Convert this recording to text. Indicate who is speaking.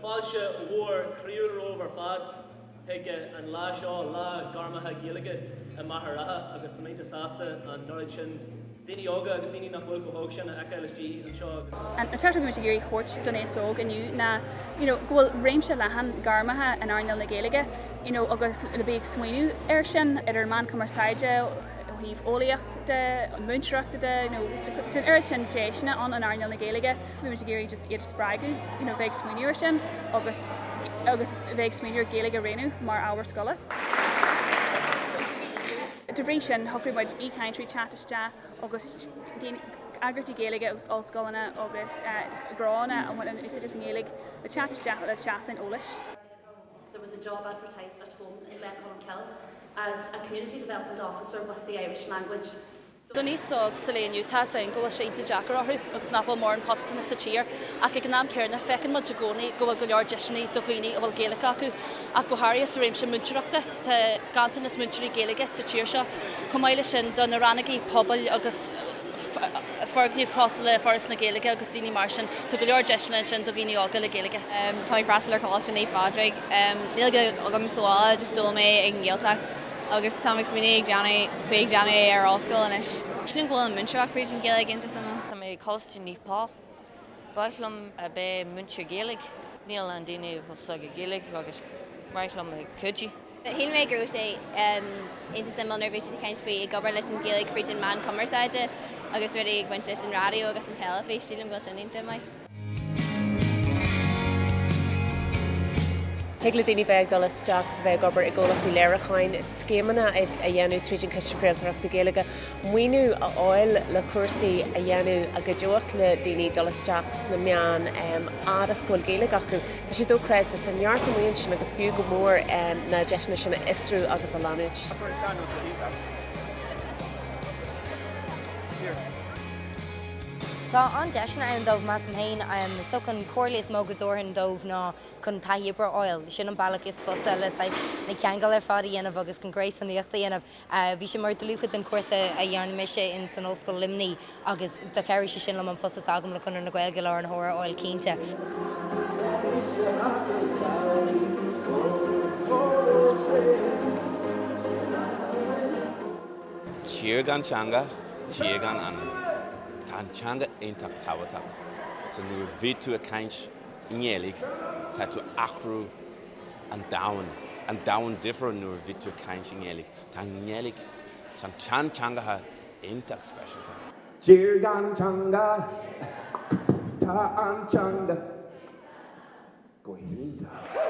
Speaker 1: fáilte mhór chroíúil romhaibh ar fad chuig an lá seo, Lá Gairmeacha Gaeilge i Machaire Rátha agus tá mé iontach sásta an oiread sin daoine óga agus daoine nach bhfuil chomh hóg sin a fheiceáil istigh anseo agus.
Speaker 2: An teachtaireacht a bhí muid ag iarraidh a thabhairt don aos óg inniu ná you know go bhfuil réimse leathan gairmeacha in earnáil na Gaeilge you know agus le bheith ag smaoineamh air sin idir meán cumarsáide, ó thaobh eolaíocht de, múinteoireachta de, you know tá an oiread sin deiseanna ann in earnáil na Gaeilge. Bhí muid ag iarraidh just iad a spreagadh you know bheith ag smaoineamh air sin agus agus bheith ag smaoineamh ar Gaeilge a roghnú mar ábhar scoile. De bhrí sin shocraigh muid aoichainteoirí teacht isteach agus daoine eagraíochtaí Gaeilge agus ollscoileanna agus gnónna a bhaineann úsáid as an nGaeilge le teacht isteach le seastán eolais.
Speaker 3: There was a job advertised at home in Glencolmcille as a community development officer with the Irish language.
Speaker 4: Don aos óg sa lae inniu, tá a fhios againn go bhfuil sé iontach deacair orthu agus nach bhfuil mórán postanna sa tír ach ag an am céanna feiceann muid i gcónaí go bhfuil go leor deiseanna do dhaoine a bhfuil Gaeilge acu ach go háirithe sa réimse múinteoireachta. Tá ganntanas múinteoirí Gaeilge sa tír seo. Chomh maith leis sin do na rannógaí pobail agus foirgnimh cosúil le Foras na Gaeilge agus daoine mar sin, tá go leor deiseanna ansin do dhaoine óga le Gaeilge.
Speaker 5: Tá mé ag freastal ar Choláiste Naomh Pádraig. Níl Gaeilge agam sa bhaile, just d'fhoghlaim mé ag an Ghaeltacht. Agus táim ag smaoineamh ag déanamh faoi ag déanamh é ar ollscoil anois. Sílim go bhfuil an múinteoireacht fríd an Ghaeilge iontach suimiúil.
Speaker 6: Tá mé ag Coláiste Naomh Paul. Ba mhaith liom a bheith múinteoir Gaeilge. Níl a lán daoine a bhfuil s'acu Gaeilge agus ba mhaith liom a cuidiú.
Speaker 5: Shíl mé go raibh sé iontach suimiúil nuair a bhí siad ag caint faoi ag obair leis an Ghaeilge fríd an meán cumarsáide agus rudaí ag baint leis an raidió agus an teilifís, sílim go bhfuil sin iontach maith.
Speaker 7: Thig le daoine bheith ag dul isteach agus a bheith ag obair i gcomhlachtaí léiriúcháin, scéimeanna a dhéanamh tríd an Chiste Craoltóireachta Gaeilge, maoiniú a fháil le cúrsaí a dhéanamh a gcuideodh le daoine dul isteach sna meáin fhad is go bhfuil Gaeilge acu. Tá sé dochreidte, tá neart amuigh ansin agus b'fhiú go mór na deiseanna sin a fhiosrú agus a leanúint.
Speaker 8: Tá an-deiseanna ann dóibh, measaim féin. Is dócha an comhairle is mó go dtabharfainn dóibh ná chun taithí oibre a fháil. Sin an bealach is fusa le saghas na ceangail ar fad a dhéanamh agus chun gréasánaíocht a dhéanamh. Bhí sé mar dlúthchuid den chúrsa a dhearna mise in san Ollscoil Luimnigh agus do chabhraigh sé sin liom an post atá agam le Conradh na Gaeilge i láthair na huaire a fháil cinnte.
Speaker 9: Tír gan teanga, tír gan anam. Tá an teanga iontach tábhachtach. So nuair a bhí tú ag caint i nGaeilge, tá tú athrú an domhan, an domhan difriúil nuair a bhí tú ag caint i nGaeilge. Tá an nGaeilge, tá an tseanteangacha iontach speisialta.
Speaker 10: Tír gan teanga, tá an teanga go hiontach.